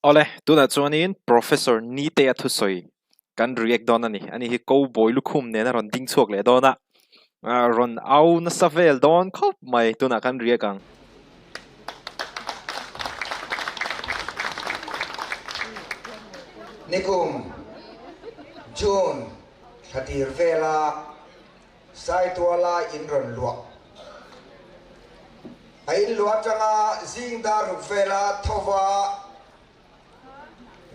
Awle, tunah chuanin Professor Nite-a thusawi kan react dawn a ni. Ani hi Cowboy lukhum nen a rawn ding chhuak leh dawn a, rawn au nasa vel dawn khawp mai. Tunah kan react ang. Nikum, June, thla tir vela Saituala in rawn luah. A in luah atanga zing dar ruk vela thova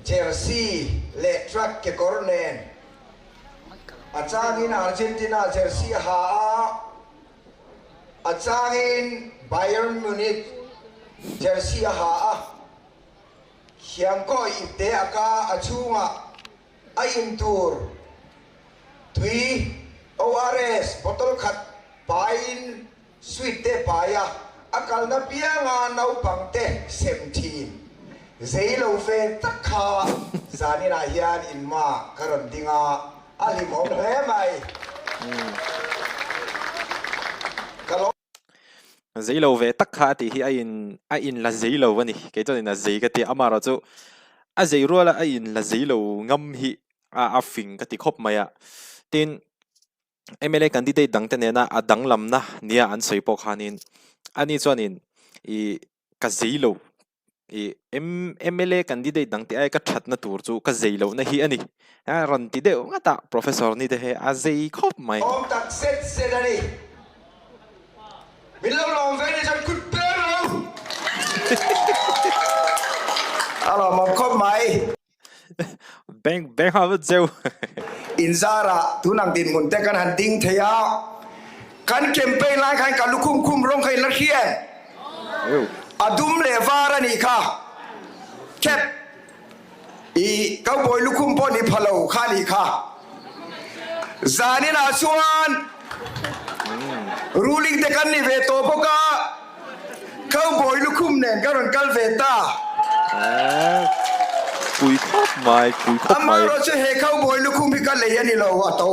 jersey leh track kekawr nen a changin Argentina jersey a ha a, a changin Bayern Munich jersey a ha a, Khiangkawi ipte a ka a chhungah A in tur tui ORS bottle khat paiin sweet te pai a, a kalna pianga naupang te sem thin. Zei lo ve tak kha zaninah hian in ma ka rawn ding a, a hlimawm hle mai. Ka lawm. Zei lo ve tak kha a tih hi a in a in la zei lo a ni. Kei chuan in a zei ka ti a, amaherawhchu a zei ruala a in la zei lo ngam hi a a fing ka ti khawp mai a. Tin, mla candidate dang te nena a danglamna nia an sawi pawh khanin ani chuanin ih ka zei lo I mla candidate dang te ai ka thatna tur chu ka zei lohna hi a ni. A rawn ti deuh ngat a, Professor ni te hi a zei khawp mai. Awm tak zet zet a ni. Min lo lawm ve ni chuan kut per lo. A lawmawm khawp mai. Bank bank a vat zeuh. In zarah tun ang dinhmun te kan han ding thei a, kan campaign lai khan ka lukhum khum rawng kha in la hria em? A dum leh var a nih kha. Cap i cowboy lukhum pawh ni pha lo kha a nih kha. Zaninah chuan ruling te kan ni ve tawh bawk a. Cowboy lukhum nen ka rawn kal ve ta. Pui khawp mai, pui khawp mai. Amaherawh chu he cowboy lukhum hi ka lei a ni lo, a to.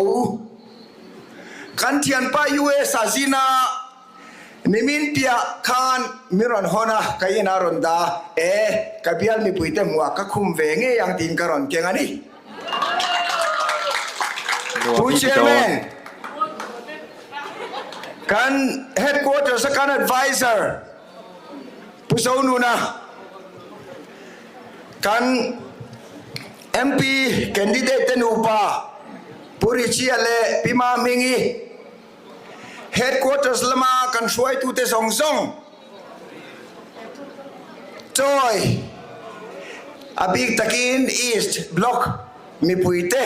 Kan thianpa US ah zina nimin piah khan min rawn hawn a, ka inah rawn dah a, e, ka bial mipuite hmuh ah ka khum ve ngei ang tiin ka rawn keng a ni. Nuam Pu hi ti dawn. Chairman, Kan headquarters a kan adviser Pu Zonuna, kan MP candidate te nupa Pu Richie leh Pi Mahmingi, headquarters lama kan hruaitute zawng zawng chawi a bik takin East Block mipuite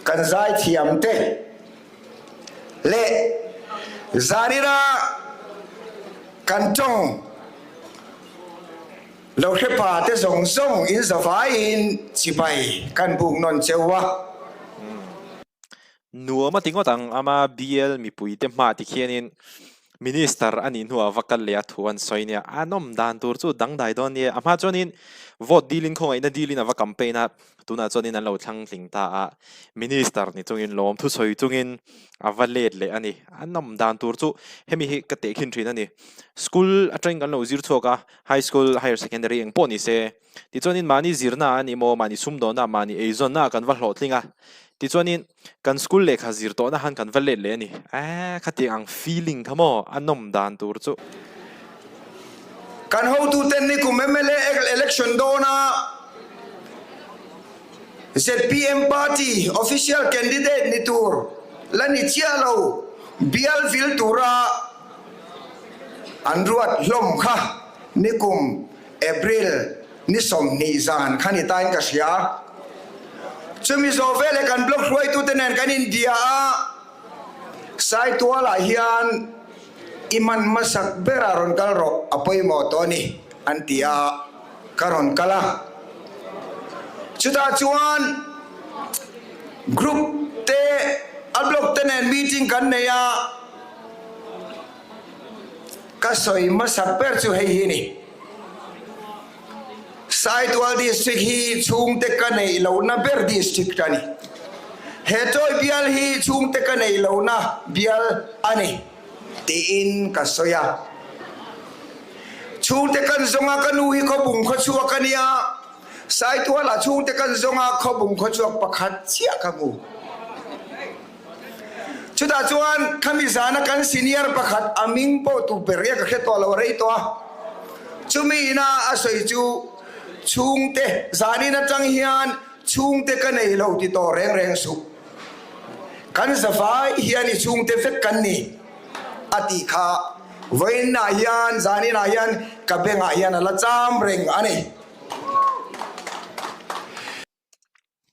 Kan zaithiam te leh zanina kan tawng lo hre pa te zawng zawng in zavaiin chibai kan buk nawn cheu a. Nuam a ti ngawt ang, ama BL mipui te hma ti khianin Minister a nih hnuah va kal leh a thu an sawi nia, a nawm dan tur chu dangdai dawn nia. A hma chuanin vote dilin khawngaihna dilin a va campaign a, tunah chuanin an lo thlang tling ta a, Minister ni chungin lawm thusawi chungin a va let leh a ni. A nawm dan tur chu hemi hi ka tehkhin thin a ni. School atangin kan lo zir chhuak a, High School, Higher Secondary eng pawh ni se, Tichuanin mahni zirna a ni maw, mahni sumdawnna, mahni eizawnna kan va hlawhtling a. Tichuanin kan school lehkha zir tawhna han kan va let leh a ni. Eeh khatiang ang feeling kha maw a nawm dan tur chu. Kan hotuten nikum mla election dawna zpm party official candidate ni tur la ni chiah lo bial vil tura an ruat hlawm kha nikum April ni 20 zan kha ni tain ka hria. Chumi zawh veleh kan blog hruaitute nen kan inbia a, Saitualah hian i man hmasak berah rawn kal rawh a pawimawh tawh a ni an ti a, ka rawn kal a. Chutah chuan group te a blog te nen meeting kan nei a, Ka sawi hmasak ber chu hei hi ni. Saitual District hi chhungte ka neih lohna ber district a ni. He chawi bial hi chhungte ka neih lohna bial a ni tiin ka sawi a. Chhungte kan zawng a, ka nu hi Khawbung khawchhuak a nia. Saitualah chhungte kan zawng a, Khawbung khawchhuak pakhat chiah ka hmu. Chutah chuan khami zana kan senior pakhat a ming pawh tu ber nge ka hre tawh lo a rei tawh a. Chumi ina a sawi chu chhungte zanin atang hian chhungte ka nei lo ti tawh reng reng suh. Kan zavai hian i chhungte vek kan ni a tih kha vawiinah hian zaninah hian ka bengah hian a la cham reng a ni.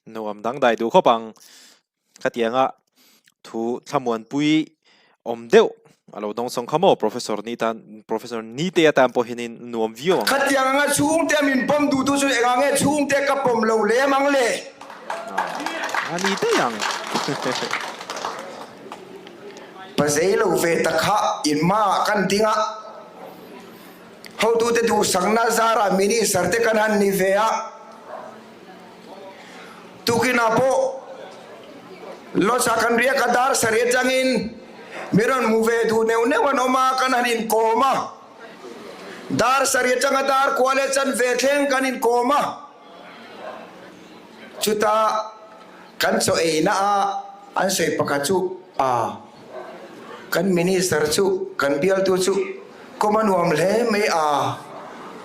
Nuam dangdai duh khawp ang. Khatianga thu thlamuanpui awm deuh a lo dawngsawng kha maw Professor ni tan Professor Nite atan pawh hianin nuam viau ang. Khatiang anga chhungte min pawm duhtu chu engah nge chhungte ka pawm lo lem ang le? A ni daih ang. Pazei lo ve tak kha in hmaah kan ding a, hotute duhsakna zarah Minister te kan han ni ve a. Tukinah pawh Lodge-ah kan riak a, dar sarih atangin mi rawn hmu ve duh neuh neuh an awm a, kan han inkawm a. Dar sarih atanga dar kua leh chanve thleng kan inkawm a. Chutah kan chaw eina a an sawi pakhat chu a kan minister chu kan bialtu chu kawm a nuam hle mai a,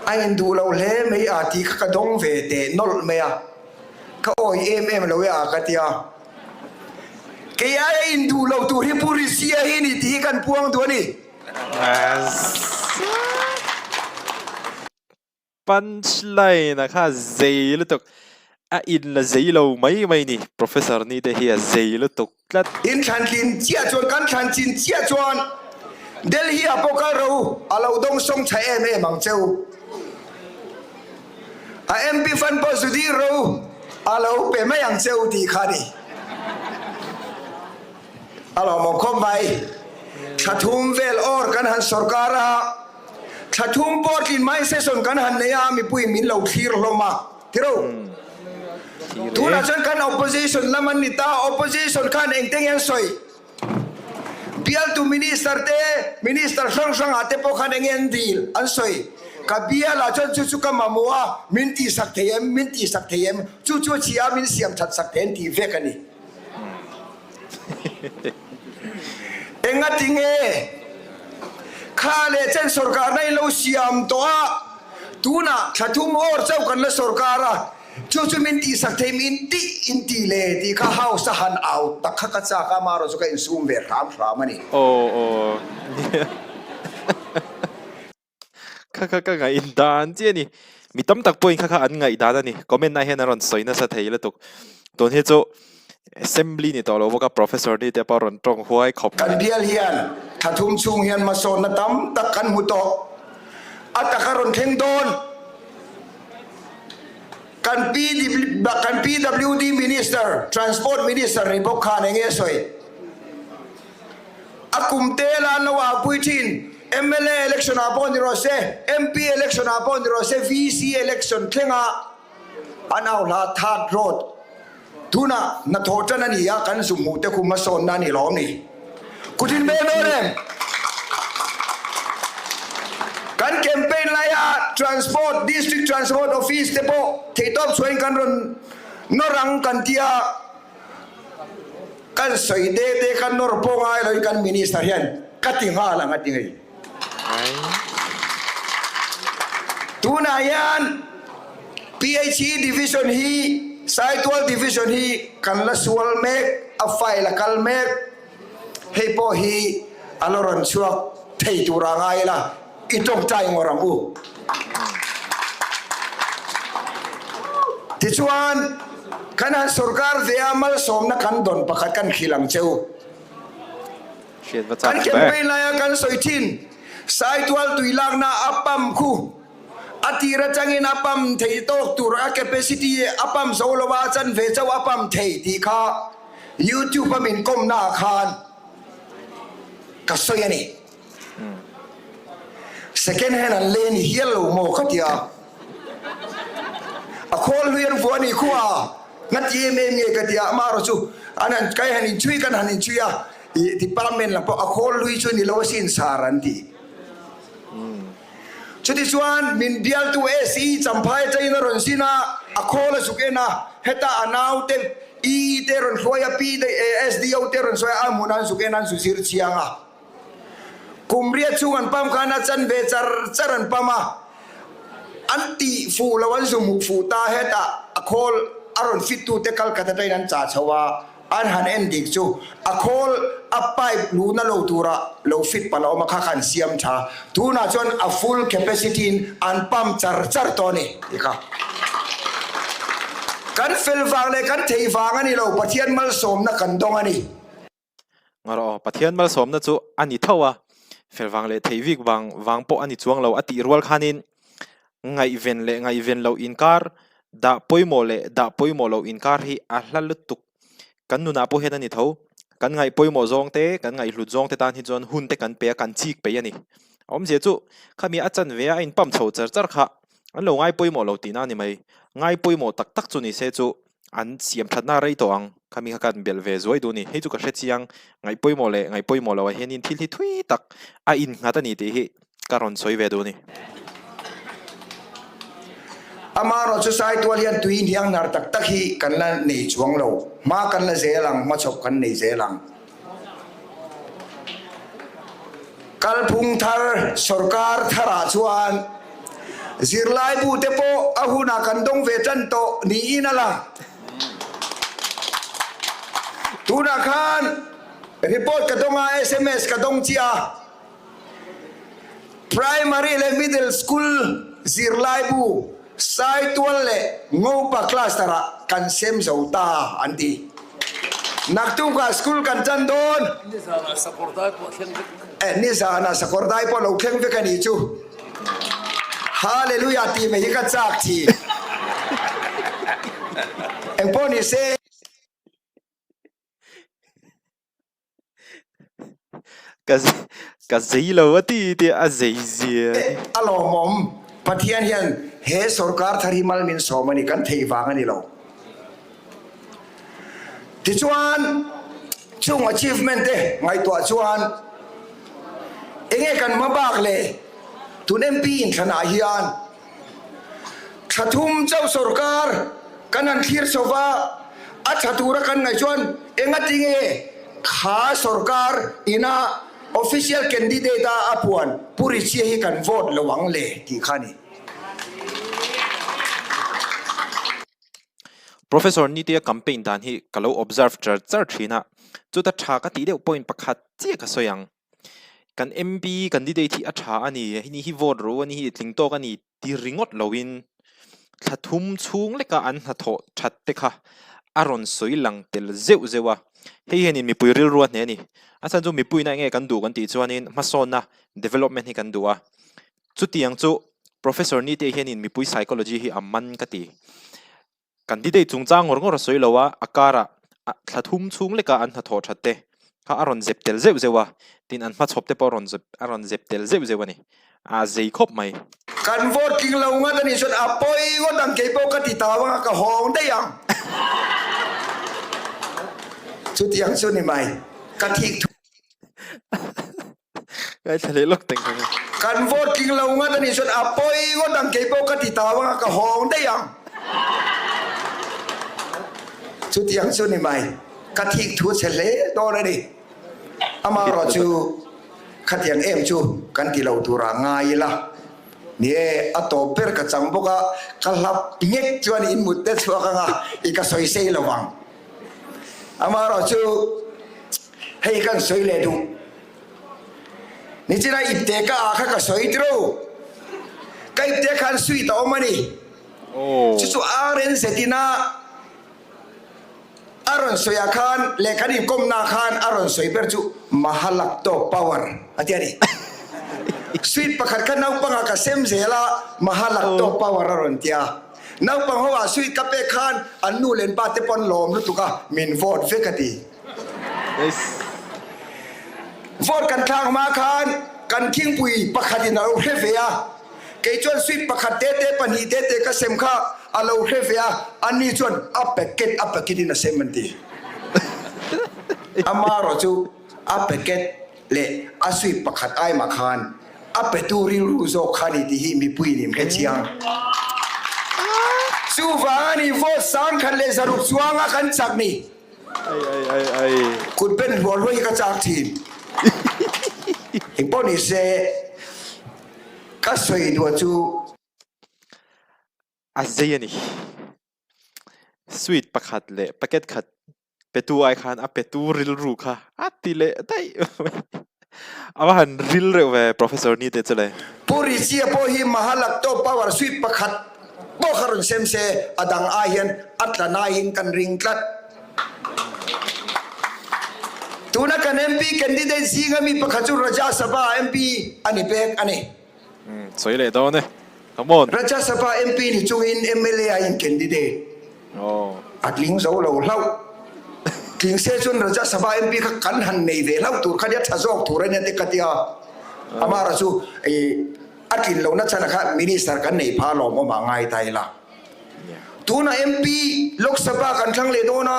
a induh lo hle mai a tih kha ka dawng ve teh nawlh mai a, ka awi em em lo e a ka ti a. Kei aia induh lo tur hi Pu Risia hi ni tih hi kan puang duh a ni. Punchline a kha zei lutuk, a in la zei lo mai mai ni, Professor ni te hi a zei lutuk tlat. In thlan tlin chiah chuan kan thlan chin chiah chuan Delhi ah pawh kal ro a lo dawng sawng tha em em ang cheu. A MP fund pawh zu dir ro a lo pe mai ang cheu tih kha ni. A lawmawm khawp mai. Thla thum vel awr kan han sawrkar a. Thla thum pawh tlin mai session kan han nei a, mipuiin min lo thlir hlawm a, tiro. Tunah chuan kan opposition lam an ni ta, opposition khan engte nge an sawi? Bialtu minister te, minister hrang hrangah te pawh khan enge an dil an sawi? Ka bialah chuan chu chu ka mamawh a, min tihsak thei em, min tihsak thei em, chu chu a chhia a, min siam that sak thei an tih vek a ni. Engati nge kha leh chen sorkarna in lo siam tawh a, tunah thla thum awr chauh kan la sorkar a, chu chu min tihsak thei min tih in ti le tih kha house a han au tak kha ka chak a, amaherawh chu ka insum ve hram hram a ni. Aw aw nia. Kha kha ka ngaih dan chiah a ni. Mi tam tak pawhin kha kha an ngaih dan a ni. Comment ah hian a rawn sawi nasa thei lutuk. Tun hi chu Assembly ni tawh lo bawk a, Professor ni te pawh a rawn tawng huai khawp Kan mai. bial hian thla thum chhung hian hmasawnna tam tak kan hmu tawh. A tak a rawn thleng dawn. Kan kan PWD Minister, Transport Minister ni bawk khan eng nge a sawi? A kum te la an lo aupui thin. Mla election ah pawh ni rawh se, MP election ah pawh ni rawh se, VC election thlenga an au hla Third Road tunah hnathawh tan a ni a, kan zu hmuh te khu hmasawnna a ni lawm ni. Kuthin ve dawn em? Kan campaign laia Transport, District Transport Office te pawh theihtawp chhuahin kan rawn nawr ang kan tia. Kan sawi te te kan nawr pawh ngai loin kan minister hian ka ti nghal ang a ti ngei. Tunah hian PHE division hi Saitual division hi kan la sual mek, a file a kal mek. Hei pawh hi a la rawn chhuak thei tura ngai ila i tawngtai ngawr ang u. Tichuan, kan han sorkar ve a malsawmna kan dawn pakhat kan hrilh ang che u. Kan campaign laia kan sawi thin, Saitual tui lakna a pump khu a tir atangin a pump thei tawk tur a capacity a pump zo lo a, a chanve chauh a pump thei tih kha YouTube a min kawmna ah khan ka sawi a ni. Second hand an lei a ni hial lo maw ka tia. A khawl hlui an vuah a nih khua a, nga ti em em nge ka tia, amaherawh chu an han kai han inchhui kan han inchhui a, ih department lam pawh a khawl hlui chu ni lo asin sir an ti. Chutichuan min bialtu SE Champhai atangin a rawn zin a, a khawl a zuk en a, heta a naute EE te rawn hruai a, P SDO te rawn sawi a, a hmunah an zuk en a, an zu zir chiang a. Kum riat chhung an pam khan a chanve char char an pam a, an tih fuh lo an zu hmuh fuh ta hetah a khawl a rawn fit tute Calcutta atangin an chah chho a, an han en dik chu a khawl a pipe luhna lo tura lo fit palh a awm a kha kha an siam tha tunah chuan a full capacity in an pump char char tawh a ni tih kha kan fel vang leh kan theih vang a ni lo Pathian malsawmna kan dawng a ni. Ngarawh aw, Pathian malsawmna chu a ni tho a, fel vang leh theih vik vang vang pawh a ni chuang lo a tih rual khanin ngaihven leh ngaihven loh inkar, dah pawimawh leh dah pawimawh loh inkar hi a hla lutuk. Kan nunah pawh hian a ni tho, kan ngaih pawimawh zawng te, kan ngaihhlut zawng te tan hi chuan hun te kan pe a, kan chik peih a ni. A awmzia chu khami a chanve a, a inpump chho char char kha an lo ngai pawimawh lo tihna a ni mai. Ngai pawimawh tak tak chu ni se chu An siam thatna rei tawh ang. Khami kha kan belh ve zuai duh a ni. Hei chu ka hre chiang. Ngaih pawimawh leh ngaih pawimawh loh ah hianin thil hi thui tak a innghat a ni tih hi ka rawn sawi ve duh a ni. Amaherawh chu Saitual hian tui hniang hnar tak tak hi kan la nei chuang lo. Hma kan la zel ang, hmachhawp kan nei zel ang. Kalphung thar sorkar tharah chuan zirlaibu te pawh a hunah kan dawng ve tan tawh niin a lang. Tunah khan report ka dawng a, sms ka dawng chiah a. Primary leh Middle School zirlaibu Saitual leh Ngopa Cluster ah kan sem zo ta an ti. Naktukah school kan tan dawn. Nizanah Sakawrdai pawh thleng vek. Eh, nizanah Sakawrdai pawh lo thleng vek a nih chu. Hallelujah tih mai hi ka chak thin. Engpawh ni se. Ka ka zei lo a ti ti a zei zia ni. A lawmawm, Pathian hian he sorkar thar hi mal min sawm a ni, kan theih vang a ni lo. Tichuan, chung achievement te ngaihtuah chuan enge kan hmabak le tun MP inthlanah hian Thla thum chauh sorkar kan han thlir chho va, a tha tura kan ngaih chuan engati nge kha sorkar ina official candidate a a puan Pu Richie hi kan vote lo ang le tih kha a ni. Professor Nitea campaign dan hi ka lo observe char char thin a, chuta tha ka tih deuh point pakhat chiah ka sawi ang. Kan MP candidate hi a tha a ni, hei ni hi vote ru a ni hi tling tawk a ni ti ringawt loin thla thum chhung leka an hnathawh that te kha a rawn sawi lang tel zeuh zeuh a. Hei hianin mipui rilru a hneh a ni. A chhan chu mipuiin a enge kan duh kan tih chuanin hmasawnna, development, hi kan duh a. Chutiang chu Professor Nite hianin mipui psychology hi a man ka ti. Candidate chungchang ngawr ngawr a sawi lo a, a karah thla thum chhung leka an hnathawh that te kha a rawn zep tel zeuh zeuh a, tin an hmachhawp te pawh a rawn zep a rawn zep tel zeuh zeuh a ni. A zei khawp mai. Kan vote tling lo ngat a nih chuan a pawi ngawt ang kei pawh ka ti tau anga ka hawng daih ang. Chutiang chu ni mai. Ka thik thu. Ngaithla leh lawk teng kha. Kan vote tling lo ngat a nih chuan a pawi ngawt ang kei pawh ka ti tau anga ka hawng daih ang. Chutiang chu ni mai. Ka thik thu chhe hle dawn a ni. Amaherawh chu khatiang em chu kan ti lo tura ngai ila. Ni e, a tawp ber ka chang bawk a, ka hlap ngek chuan in mut te chhuak anga i ka sawi sei lo vang. Amaherawh chu hei kan sawi leh duh. Nichina ipte ka ah kha ka sawi tiro. Ka ipte khan sweet a awm a ni. Chu chu RNZ ina a rawn sawi ah khan leh kan inkawmna ah khan a rawn sawi ber chu Mahalakto power a ti a ni. Sweet pakhat kha naupangah ka sem zel a, Mahalakto power a rawn ti a. Naupang ho ah sweet ka pek khan an nu leh an pa te pawh an lawm lutuk a, min vote vek a ti. Vote kan thlak hma khan kan thingpui pakhatin a lo hre ve a, kei chuan sweet pakhat te te pahnih te te ka sem kha a lo hre ve a, ani chuan a packet a packet in a sem an ti. Amaherawh chu a packet leh a sweet pakhat ai mah khan. A petu rilru zawk kha ni tih hi mipuiin in hre chiang. Chuvang a ni vote 1100 chuanga kan chak ni. Kut ben hluah hluah hi ka chak thin. Engpawh ni se ka sawi duah chu. A zei a ni. Sweet pakhat leh packet khat petu ai khan a petu rilru kha a ti leh daih mai. A va han ril reuh ve Professor ni te chu le. Pu Richie pawh hi Mahalakto power sweet pakhat pawh kha rawn sem se a dang ai hian a tla naiin kan ring tlat. Tuna kan MP candidate zinga mi pakhat chu Rajya Sabha MP a ni pek a ni. Sawi leh dawn e. Come on. Rajya Sabha MP ni chungin mla a in candidate a tling zo lo hlauh. Tling se chuan Rajya Sabha MP kha kan han nei ve hlauh tur kha nia tha zawk tur a nia te ka tia. Amara chu a tlin lohna chhan kha minister kan nei pha lawm awm ah ngai ta ila. Tuna MP Lok Sabha kan thlang leh dawn a,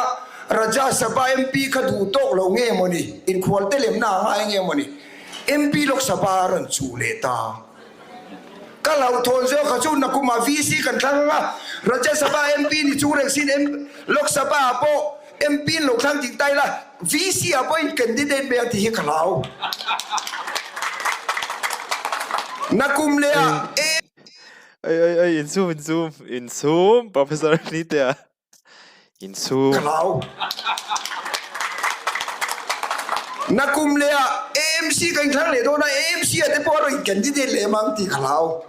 Rajya Sabha MP kha duh tawk lo nge maw ni, inkhual te lemna a ngai nge maw ni, MP Lok Sabha a rawn chuh leh ta. Ka hlauhthawn zawk kha chu nakumah VC kan thlang ang a, Rajya Sabha MP ni chung reng sin Lok Sabha ah pawh MP in lo thlang ding ta ila, VC ah pawh in candidate mai ang tih hi ka hlau. Nakum leh ah. Ei ei ei insum insum insum Professor Nitea insum. Ka hlau. Nakum leh ah AMC ka inthlang leh dawn a, AMC ah te pawh a rawn candidate leh em ang tih ka hlau.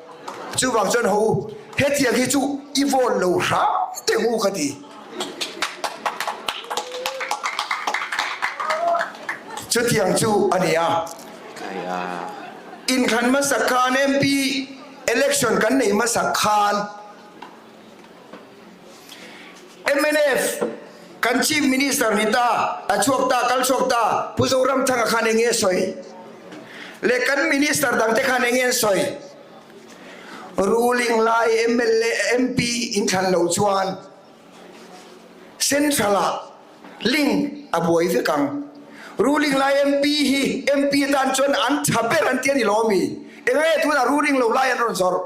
Chuvang chuan ho u, hetiang hi chu i vote lo hram teh u ka ti. Chutiang chu a ni a. Inthlan hmasak khan MP Election kan nei hmasak khan mnf kan Chief Minister ni ta, a chhuak ta, kal chhuak ta, Pu Zoramthanga khan eng nge sawi? Leh kan Minister dangte khan eng nge an sawi? Ruling lai mla, MP inthlan lo chuan Central ah link a buai vek ang. Ruling lai MP hi MP atan chuan an tha ber an ti a ni lo ami? Eng nge tunah ruling lo lai an rawn zawrh?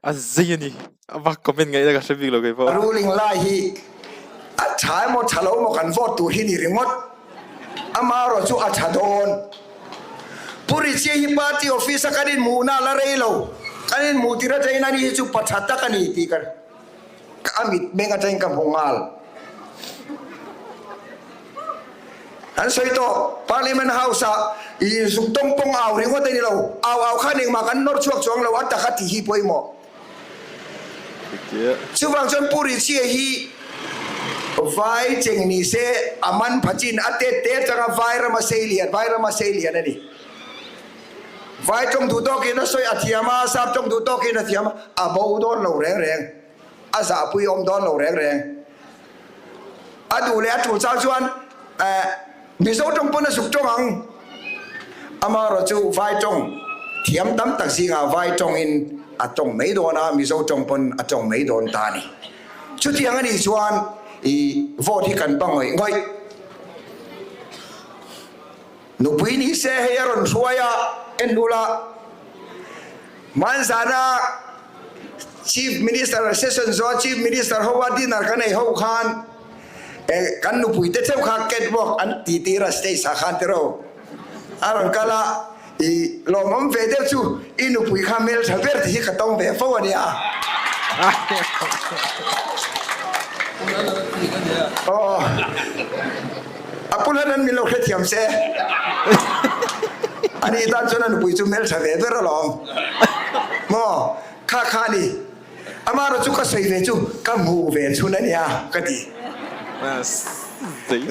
A zei a ni. A va comment ngaih na ka hre bik lo kei pawh. Ruling lai hi a tha emaw tha lo emaw kan vote tur hi ni ringawt. Amaherawh chu a tha dawn. Pu Richie hi party office a kan inhmuhna a la rei lo. Kan inhmuh tir atangin ani hi chu pa tha tak a ni tih ka a mit meng atangin ka hmu nghal. An sawi tawh, Parliament House ah i zuk tawng pawng au ringawt a ni lo. Au au khan engmah kan nawr chhuak chuang lo, a tak a tih hi pawimawh. Chuvang chuan Pu Richie hi vai cheng ni se a man pha chin a tet te atanga vai rama sei lian, vai rama sei lian a ni. Vai tawng duh tawkin a sawi a thiam a, sap tawng duh tawkin a thiam a, a bo dawn lo reng reng, a zahpui awm dawn lo reng reng. A duh leh a tul chang chuan Mizo tawng pawn a zuk tawng ang. Amaherawh chu vai tawng thiam tam tak zingah vai tawngin a tawng mai dawn a, Mizo tawng pawn a tawng mai dawn ta a ni. Chutiang a nih chuan i vote hi kan ba ngawih ngawih. Nupui ni se hei a rawn hruai a, en ula hmanzana Chief Minister session zawha Chief Minister ho a dinner kan ei ho khan kan nupui te theuh kha catwalk an ti tir a stage ah khan tiraw a rawn kal a i lawmawm ve deuh chu i nupui kha hmeltha ber tih hi ka tawng ve fo a nia. Aw. A pu hlan an min lo hrethiam se. Ani tan chuan a nupui chu hmeltha ve ber alawm. Maw? Kha kha a ni. Amaherawh chu ka sawi ve chu ka hmuh ve chhun a nia ka ti.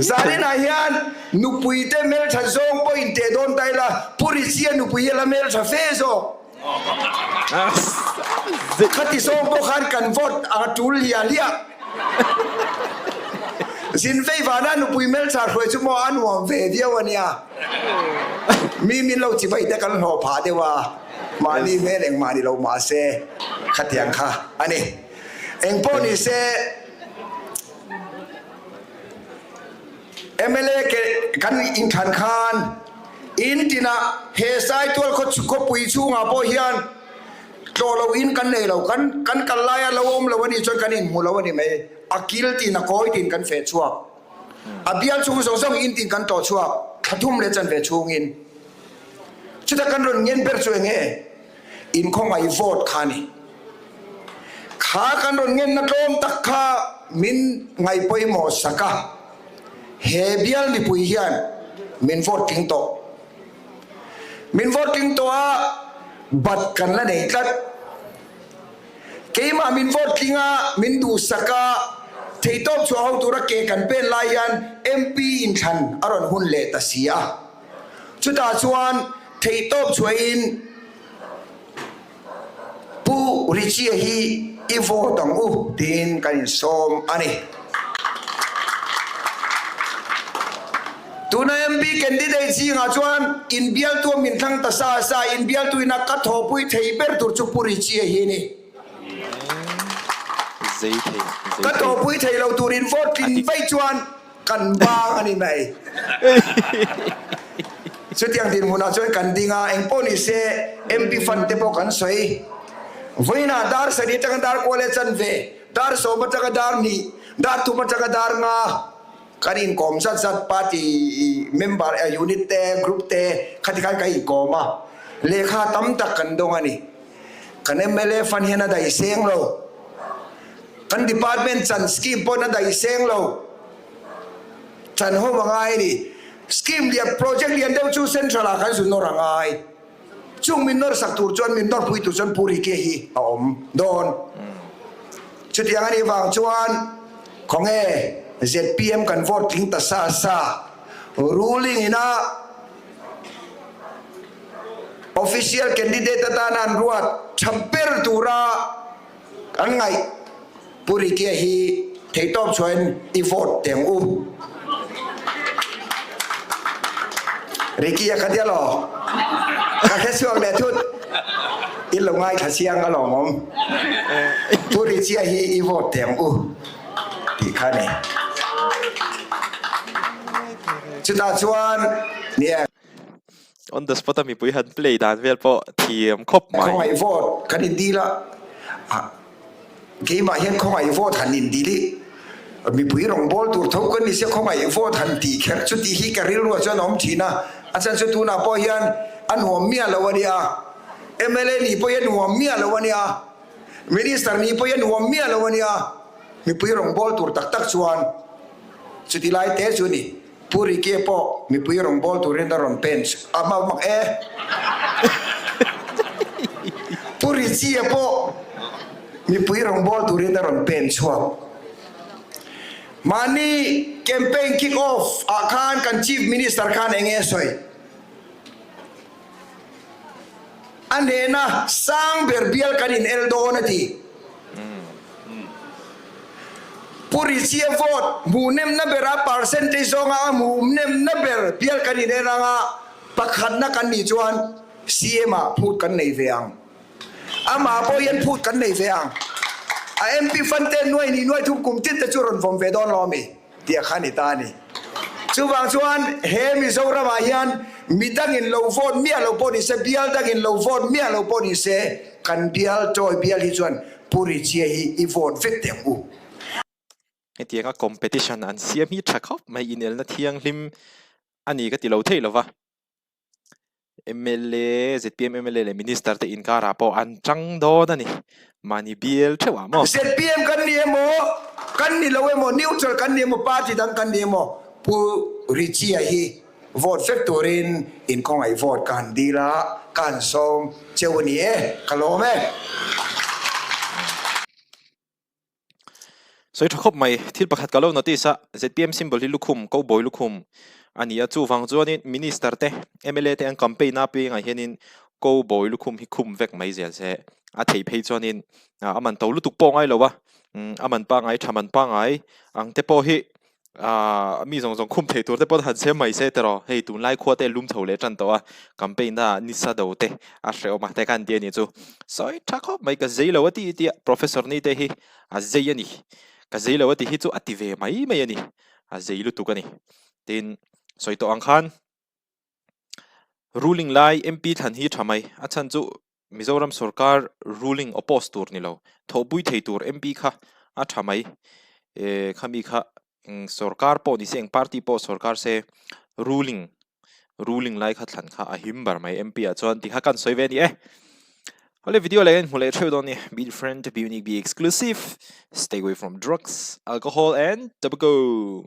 Zaninah hian nupui te hmeltha zawng pawh inteh dawn ta ila, Pu Richie-a nupui hi a la hmeltha fe zawk. Khati zawng pawh khan kan vote a tul hliah hliah. Zin vei vana nupui hmeltha hruai chu maw a nuam ve viau a nia. Mi min lo chi vai te kan hlawh phah deuh a, mahni hmel engmah ni lo mahse khatiang kha a ni. Engpawh ni se. Mla ke kan inthlan khan in tinah he Saitual khawpui chhungah pawh hian tlawh lo in kan nei lo, kan kan kal laia lo awm lo a nih chuan kan inhmu lo a ni mai. A kil tin a kawi tin kan feh chhuak. A bial chhung zawng zawng in tin kan tlawh chhuak thla thum leh chanve chhungin. Chutah kan rawn ngen ber chu eng nge? Inkhawngaih vote kha a ni. Kha kan rawn ngenna tlawm tak kha min ngaihpawimawh sak a, he bial mipui hian min vote tling tawh. Min vote tling tawh a, bat kan la nei tlat. Keimah min vote tling a, min duhsak a, theihtawp chhuah ho tura ke kan pen lai hian MP inthlan a rawn hun leh ta si a. Chutah chuan theihtawp chhuahin Pu Richie hi i vote ang u tiin kan insawm a ni. Tuna MP candidate zingah chuan inbialtu a min thlang ta sa sa, inbialtu ina ka thawhpui thei ber tur chu Pu Richie hi a ni. Ka thawhpui thei lo tur in vote tlin vaih chuan Kan bang a ni mai. Chutiang dinhmunah chuan kan ding a, engpawh ni se MP fund te pawh kan sawi. Vawiinah dar sarih atanga dar kual leh chanve, dar sawm atanga dar hnih, dar thum atanga dar nga kan inkawm zat zat party member unit te group te khati khan kan inkawm a, lehkha tam tak kan dawng a ni. Kan mla fund hian a daih seng lo. Kan department chan scheme pawhin a daih seng lo. Chan hawm a ngai a ni. Scheme lian, project lian deuh chu central ah kan zu nawr a ngai. Chung min nawr sak tur chuan min nawrpui tur chuan Puri ke hi a awm dawn. Chutiang a nih vang chuan khawnge zpm kan vote tling ta sa sa ruling ina official candidate atana an ruat tha ber tura Kan ngaih Pu Rikia hi theihtawp chuan i vote teh ang u. Rikia ka tia law? Ka hre chhuak leh thut. I lo ngaithla chiang alawm awm. Pu Rikia hi i vote teh ang u tih kha a ni. Chutah chuan nia. On the spot a mipui han play dan vel pawh thiam khawp mai. Khawngaih vote kan indil a, keimah hian khawngaih vote han indil i mipui rawngbâwl tur tho kan ni sia khawngaih vote han tih kher chu tih hi ka rilruah chuan a awm thin a, a chhan chu tunah pawh hian a nuam miah lo a nia, mla nih pawh hi a nuam miah lo a nia, minister nih pawh hi a nuam miah lo a nia, mipui rawngbâwl tur tak tak chuan chuti lai te chu a ni. Pu Ricky pawh mipui rawngbâwl turin a rawn pen a hma mak e. Pu Richie pawh mipui rawngbâwl turin a rawn pen chhuak. Mahni campaign kick off ah khan kan Chief Minister khan eng nge a sawi? A hnena sang ber bial kan in el dawn a ti. Pu Richie vote hmuh nemna bera percentage zawnga a hmuh nemna ber bial kan in en anga pakhatna kan nih chuan CM ah phut kan nei ve ang. Amah pawh hian phut kan nei ve ang. A MP fund te nuai hnih nuai thum kum tin te chu rawn vawm ve dawn lo ami? Tih a kha ni ta a ni. Chuvang chuan he Mizoram ah hian mi dangin lo vote miah lo pawh ni se, bial dangin lo vote miah lo pawh ni se, kan bial Tawi bial hi chuan Pu Richie hi i vote vek teh ang u. Hetianga competition an siam hi tha khawp mai, inelna thianghlim a ni ka ti lo thei lova. Mla, zpm mla leh Minister te inkarah pawh an tang dawn a ni. Mahni bial theuh ah maw? Zpm kan ni emaw, kan ni lo emaw, neutral kan ni emaw, party dang kan ni emaw, Pu Richie-a hi vote vek turin inkhawngaih vote ka han dil a, ka han sawm cheu a ni e, ka lawm e. Sawi tha khawp mai, thil pakhat ka lo notice a, zpm symbol hi lukhum, cowboy lukhum a ni a, chuvang chuanin minister te, mla te an campaign a piangah hianin cowboy lukhum hi khum vek mai zel se, a theih phei chuanin a man to lutuk pawh ngai lo a, a man pangai tha man pangai ang te pawh hi Aaa mi zawng zawng khum thei tur te pawh han siam mai se tiraw, hei tunlai khua te lum chho leh tan tawh a, campaign a nisa do te a hrehawm a te khan ti a nih chu. Sawi tha khawp mai ka zei lo a ti tia professor ni te hi a zei a ni, ka zei lo a ti hi chu a ti ve mai mai a ni, a zei lutuk a ni. Tin, sawi tawh ang khan ruling lai MP thlan hi tha mai, a chhan chu Mizoram sorkar ruling oppose tur ni lo, thawhpui thei tur MP kha a tha mai. Eh, khami kha eng sorkar pawh ni se, eng party pawh sorkar se ruling ruling lai kha thlan kha a him ber mai MP ah chuan ti kha kan sawi ve a ni e. Hawle video leh in hmu leh theuh dawn ni. Be different, be unique, be exclusive. Stay away from drugs, alcohol and tobacco.